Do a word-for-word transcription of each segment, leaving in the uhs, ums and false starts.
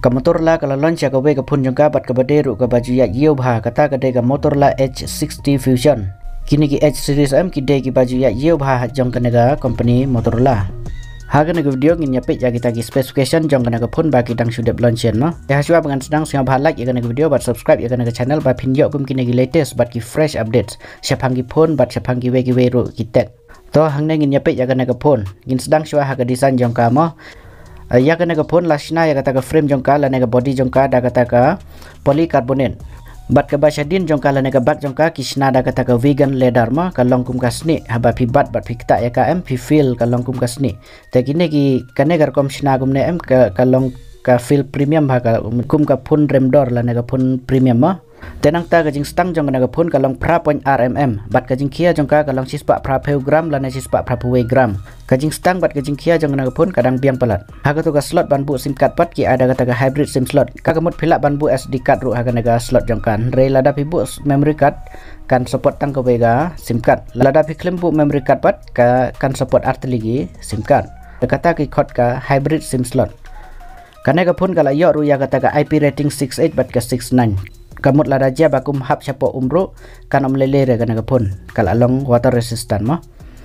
Ka Motorola ka la launch ïa kawei ka phone jong ka bad kaba dei ruh kaba ju ïaid ïew bha, kata ka dei ka Motorola Edge sixty Fusion. Kine ki Edge series em ki dei kiba ju ïaid ïew bha jong kane ka company Motorola. Ha kane ka video ngin ïa peit ïa kita ki specification jong kane ka phone ba ki dang shu dep launch shen mo. Te ha shuwa ba ngan sdang, sngewbha like ïa kane ka video bad subscribe ïa kane ka channel ba phin ïoh kum kine ki latest bad ki fresh updates shaphang ki phone bad shaphang kiwei kiwei ruh ki tech. To hangne ngin ïa peit ïa kane ka phone. Ngin sdang shuwa ha ka design jong ka mo. Eh, ïa kane ka phone la shna ïa kata ka frame jong ka lane ka body jong ka da kata ka polycarbonate. Bad kaba shadien jong ka lane ka back jong ka ki shna da kata ka vegan leather mo, ka long kum ka snieh, haba phi bat bad phi ktah ïa ka em phi feel ka long kum ka snieh. Te kine ki, kane ka rukom shna kumne em ka, ka long ka feel premium bha, ka kum ka phone rem dor lane ka phone premium mo. Te nangta ka jingstang jong kane ka phone ka long phra point ar mm bad ka jingkhia jong ka ka long shispah phraphew gram lane shispah phraphew wei gram. Ka jingstang bad ka jingkhia jong kane ka phone ka dang biang palat. Ha kato ka slot ban buh sim card pat ki ai da kata ka hybrid sim slot. Ka ka mut phi lah ban buh S D card ruh ha kane ka slot jong ka. Hynrei lada phi buh s-, memory card kan support tang kawei ka sim card. Lada phi khlem buh memory card pat ka kan support artylli ki sim card. Kata ki khot ka hybrid sim slot. Kane ka phone ka la ïoh ruh ïa kata ka I P rating six eight bad ka six nine. Ka mut lada jia ba kum hap shapoh um ruh kan ym lei lei re kane ka phone. Ka la long water resistant mo.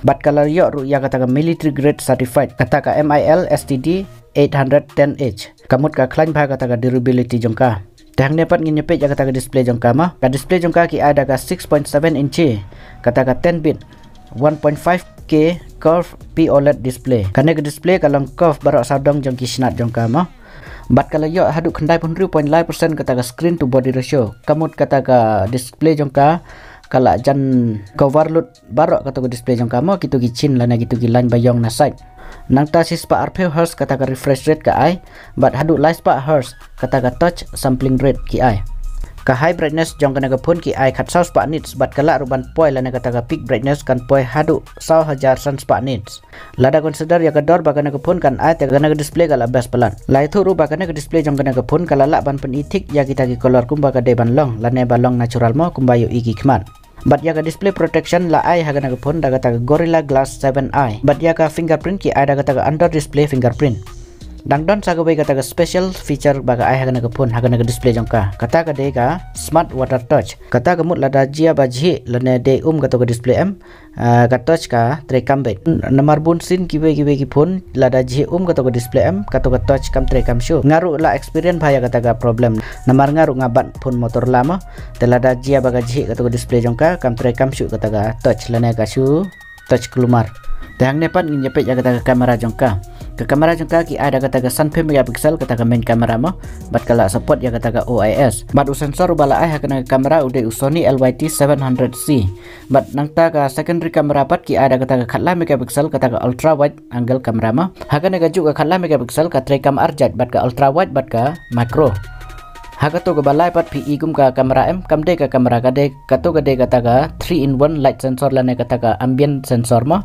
Bad ka la ïoh ruh ïa kata ka military grade certified, kata ka M I L S T D eight hundred ten H. Ka mut ka khlaiñ bha kata ka durability jong ka. Te hangne pat ngin ïa peit ïa kata ka display jong ka mo. Ka display jong ka ki ai da ka six point seven inchi, kata ka ten bit, one point five K curve P OLED display. Kane ka display ka long curve baroh sawdong jong ki snat jong ka mo. Bad ka la ïoh haduh khyndai phew hynriew point lai percent kata ka screen to body ratio. Ka mut kata ka display jong ka ka la jan cover lut baroh kato ka display jong ka mo, kito ki chin lane kito ki line ba ïong na side. Nangta shispah arphew hertz kata ka refresh rate ka ai, bad haduh laispah hertz kata ka touch sampling rate ki ai. Ka high brightness jong kane ka phone ki ai khatsaw spah nits bad ka lah ruh ban poi lane kata ka peak brightness kan poi haduh saw hajar san spah nits. Lada consider ïa ka dor ba kane ka phone kan ai, te kane ka display ka la best palat. La ïathuh ruh ba kane ka display jong kane ka phone ka la lah ban pyni thik ïa kita ki color kumba ka dei ban long lane ba long natural mo kumba ïohi ki khmat. Bad ïa ka display protection la ai ha kane ka phone da kata ka Gorilla Glass seven i. Bad ïa ka fingerprint ki ai da kata ka under display fingerprint. Dang don sa kawei kata ka special feature ba ka ai ha kane ka phone, ha kane ka display jong ka. Kata ka dei ka smart water touch. Kata ka mut lada jia ba jhih lane dei um kato ka display em, ah, ka touch ka trei kam beit. Namar bun sien kiwei kiwei ki phone lada jhih um kato ka display em, kato ka touch kam trei kam shuh. Nga ruh la experience bha ïa kata ka problem. Namar nga ruh nga bat phone Motorola mo. Te lada jia ba ka jhih kato ka display jong ka, kam trei kam shuh kata ka touch lane ka shu touch kulmar. Te hangne pat ngin ïa peit ïa kata ka camera jong ka. Ka camera jong ka ki ai da kata ka sanphew megapixel kata ka main camera mo. Bad ka la support ïa kata ka O I S. Bad u sensor uba la ai ha kane ka camera u dei u Sony L Y T seven hundred C. Bad nangta ka secondary camera pat ki ai da kata ka khatlai megapixel kata ka ultra wide angle camera mo. Ha kane ka juh ka khatlai megapixel ka trei kam arjait bad ka ultra wide bad ka macro. Ha kato kaba lai pat phi i kum ka camera em, kam dei ka camera, ka dei, kato ka dei kata ka three in one light sensor lane kata ka ambient sensor mo.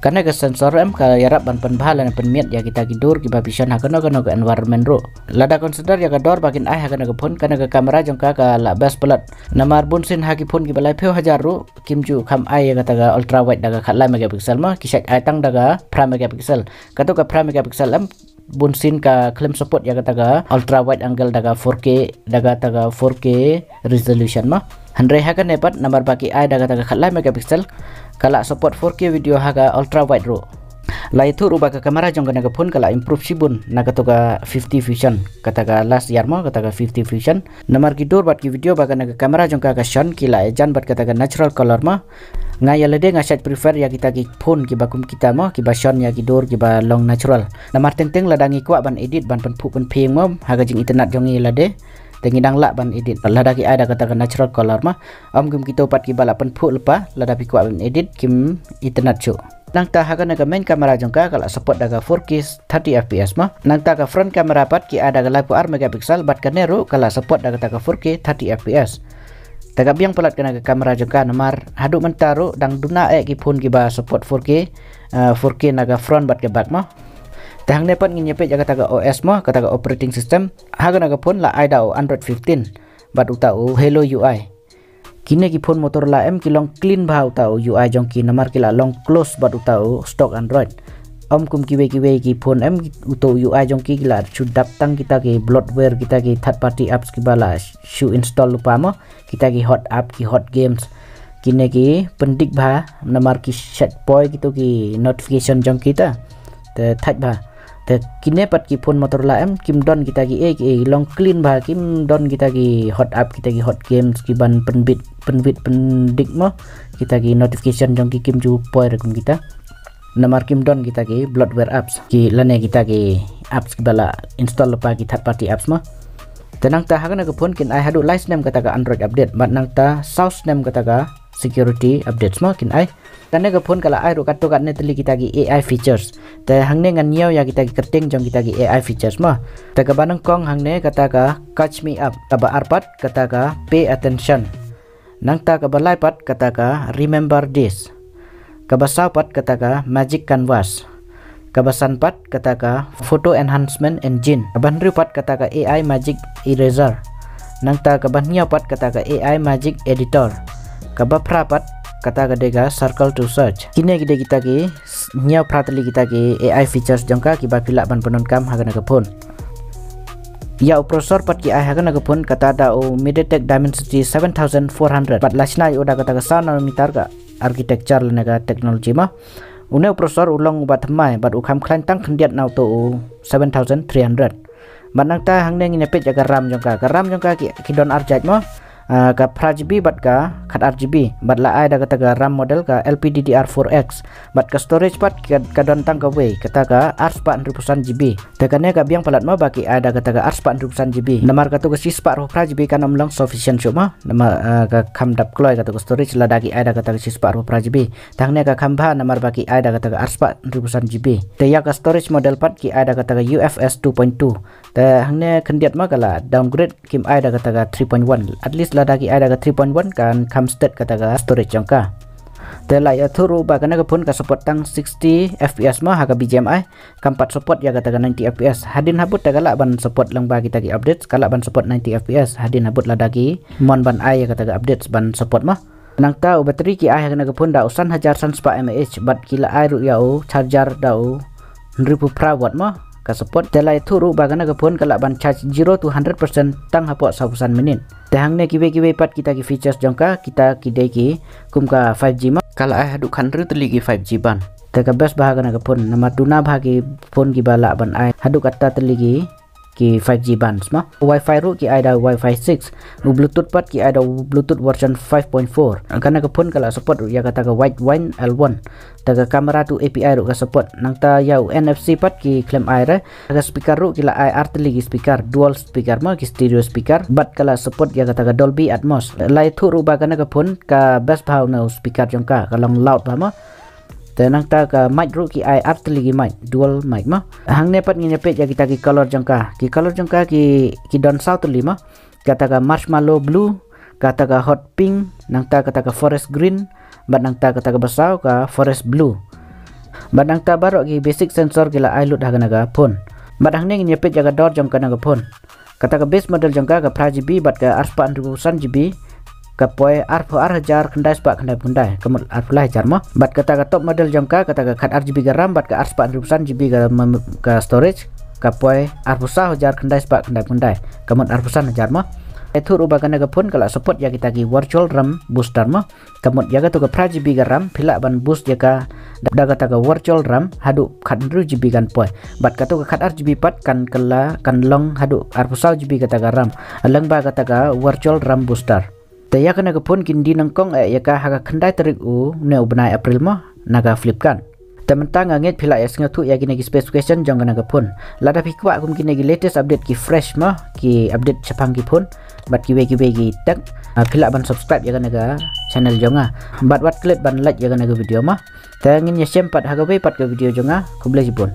Kane ka sensor em ka ïarap ban pynbha lane pynmiat ïa kita ki dur kiba phi shon ha kano kano ka environment ruh. Lada consider ïa ka dor ba kin ai ha kane ka phone, kane ka camera jong ka ka la best palat. Namar bun sien ha ki phone kiba laiphew hajar ruh kim ju kham ai ïa kata ka ultra wide da ka khatlai megapixel mo, ki shait ai tang da ka phra megapixel. Kato ka phra megapixel em bun sien ka khlem support ïa kata ka ultra wide angle da ka four K, da kata ka four K resolution mo. Hynrei ha kane pat namar ba ki ai da kata ka khatlai megapixel, ka la support four K video ha ka ultra wide ruh. La ïathuh ruh ba ka camera jong kane ka phone ka la improve shibun na kato ka fifty Fusion, kata ka last year mo, kata ka fifty Fusion. Namar ki dur bad ki video ba kane ka camera jong ka ka shon ki la ïajan bad kata ka natural color mo. Nga ïa lade nga shait prefer ïa kita ki phone kiba kum kita mo, kiba shon ïa ki dur kiba long natural. Namar teng teng lada ngi kwah ban edit ban pynphuh pynphieng mo ha ka jingitynnad jong ngi lade, te ngi dang lah ban edit lada ki ai da kata ka natural color mo. Ym kum kito pat kiba la pynphuh lypa, lada phi kwah ban edit kim itynnad shuh. Nangta ha kane ka main camera jong ka ka la support da ka four K thirty F P S mo. Nangta ka front camera pat ki ai da ka laiphew ar megapixel bad kane ruh ka la support da kata ka four K thirty F P S. Te ka biang palat kane ka camera jong ka namar haduh mynta ruh dang duna eh ki phone kiba support four K, eh, four K na ka front bad ka back mo. Te hangne pat ngin ïa peit ïa kata ka O S mo, kata ka operating system. Ha kane ka phone la ai da u Android fifteen bad uta u Hello U I. Kine ki phone Motorola em ki long clean bha uta u U I jong ki namar ki la long close bad uta u stock Android. Ym kum kiwei kiwei ki phone em, uto u U I jong ki ki la shu dap tang kita ki bloatware, kita ki third party apps kiba la shu install lypa mo, kita ki hot app, ki hot games. Kine ki pyndik bha namar ki shait poi kito ki notification jong kita. Te thait bha. Te kine pat ki phone Motorola em, kim don kita ki ei ki ei, long clean bha, kim don kita ki hot app, kita ki hot games kiban pynbit pynbit pyndik mo. Kita ki notification jong ki kim ju poi re kum kita. Namar kim don kita ki bloatware apps, ki lane kita ki apps kiba la install lypa, ki third party apps mo. Te nangta ha kane ka phone kin ai haduh lai snem kata ka Android update, bad nangta saw snem kata ka security updates mo kin ai. Kane ka phone ka la ai ruh katto katne tylli kita ki A I features. Te hangne ngan ñiew ïa kita ki kyrteng jong kita ki A I features mo. Te kaba nyngkong hangne kata ka Catch Me Up, kaba ar pat kata ka Pay Attention. Nangta kaba lai pat kata ka Remember This. Kaba saw pat kata ka Magic Canvas. Kaba san pat kata ka Photo Enhancement Engine. Kaba hynriew pat kata ka A I Magic Eraser. Nangta kaba hynñiew pat kata ka A I Magic Editor. Kaba phra pat kata ka dei ka Circle to Search. Kine ki dei kita ki s-, hynñiew phra tylli kita ki A I features jong ka kiba phi lah ban pyndonkam ha kane ka phone. Ïa u processor pat ki ai ha kane ka phone kata da u MediaTek Dimensity seven thousand four hundred, bad la shna ïa u da kata ka saw nanometer ka architecture lane ka technology mo. Une u processor u long uba thymmai bad u kham khlaiñ tang khyndiat na uto u seven thousand three hundred. Bad nangta hangne ngin ïa peit ïa ka RAM jong ka. Ka RAM jong ka ki, ki don ar jait mo. Ah, ka phra G B bad ka khat ar G B. Bad la ai da kata ka RAM model ka L P D D R four X. Bad ka storage pat ka, ka don tang kawei, kata ka ar spah hynriewphew san G B. Te kane ka biang palat mo ba ki ai da kata ka ar spah hynriewphew san G B. Namar kato ka shi spah arphew phra G B kan ym long sufficient shuh mo. Namar, ah, ka kham dap kloi kato ka storage lada ki ai da kata ka shi spah arphew phra G B. Te hangne ka kham bha namar ba ki ai da kata ka ar spah hynriewphew san G B. Te ïa ka storage model pat ki ai da kata ka U F S two point two. Te hangne khyndiat mo ka la downgrade, kim ai da kata ka three point one. At least lada ki ai da ka three point one kan kham stet kata ka storage jong ka. Te la ïathuh ruh ba kane ka phone ka support tang sixty F P S mo ha ka B G M I. Kam pat support ïa kata ka ninety F P S. Hadien habud te ka lah ban support lyngba kita ki updates, ka lah ban support ninety F P S. Hadien habud lada ki mon ban ai ïa kata ka updates ban support mo. Nangta u battery ki ai ha kane ka phone da u san hajar san spah mAh, bad ki la ai ruh ïa u charger da u hynriewphew phra watt mo. Ka support, te la ïathuh ruh ba kane ka phone ka lah ban charge zero to hundred percent tang hapoh sawphew san minit. Te hangne kiwei kiwei pat kita ki features jong ka, kita ki dei ki kum ka five G mo. Ka la ai haduh khathynriew tylli ki five G band. Te ka best bha kane ka phone, namar duna bha ki phone kiba lah ban ai haduh katta tylli ki, ki five G bands mo. Wi-Fi ruh ki ai da Wi-Fi six. U Bluetooth pat ki ai da u Bluetooth version five point four. Kane ka phone ka la support ruh ïa kata ka Widevine L one. Te ka camera to A P I ruh ka support. Nangta ïa u N F C pat ki khlem ai re. Ka speaker ruh ki la ai ar tylli ki speaker, dual speaker mo, ki stereo speaker. Bad ka la support ïa kata ka Dolby Atmos. La ïathuh ruh ba kane ka phone ka best bha une u speaker jong ka, ka long loud bha mo. Te nangta ka mic ruh ki ai ar tylli ki mic, dual mic mo. Hangne pat ngin ïa peit ïa kita ki color jong ka. Ki color jong ka ki, ki don saw tylli mo. Kata ka marshmallow blue, kata ka hot pink, nangta kata ka forest green, bad nangta kata kaba saw ka forest blue. Bad nangta baroh ki basic sensor ki la ai lut ha kane ka phone. Bad hangne ngin ïa peit ïa ka dor jong kane ka phone. Kata ka base model jong ka ka phra G B bad ka ar spah hynriewphew san G B, ka poi arphew ar hajar khyndai spah khyndaiphew khyndai, ka mut arphew lai hajar mo. Bad kata ka top model jong ka, kata ka khat ar G B ka RAM bad ka ar spah hynriewphew san G B ka mem-, ka storage, ka poi arphew saw hajar khyndai spah khyndaiphew khyndai, ka mut arphew san hajar mo. Ïathuh ruh ba kane ka phone ka la support ïa kita ki virtual RAM booster mo. Ka mut ïa kato ka phra G B ka RAM, phi lah ban boost ïa ka da, da kata ka virtual RAM haduh khathynriew G B kan poi. Bad kato ka khat ar G B pat kan kylla, kan long haduh arphew saw G B kata ka RAM. Lyngba kata ka virtual RAM booster. Te ïa kane ka phone kin die nyngkong eh ïa ka ha ka khyndai tarik une u bnai April mo, na ka Flipkart. Te mynta nga ngeit phi la ïa sngewthuh ïa kine ki specification jong kane ka phone. Lada phi kwah kum kine ki latest update ki fresh mo, ki update shaphang ki phone bad kiwei kiwei ki tech, ah, phi lah ban subscribe ïa kane ka channel jong nga. Bad wat klet ban like ïa kane ka video mo. Te ngin ïa shem pat ha kawei pat ka video jong nga. Khublei shibun.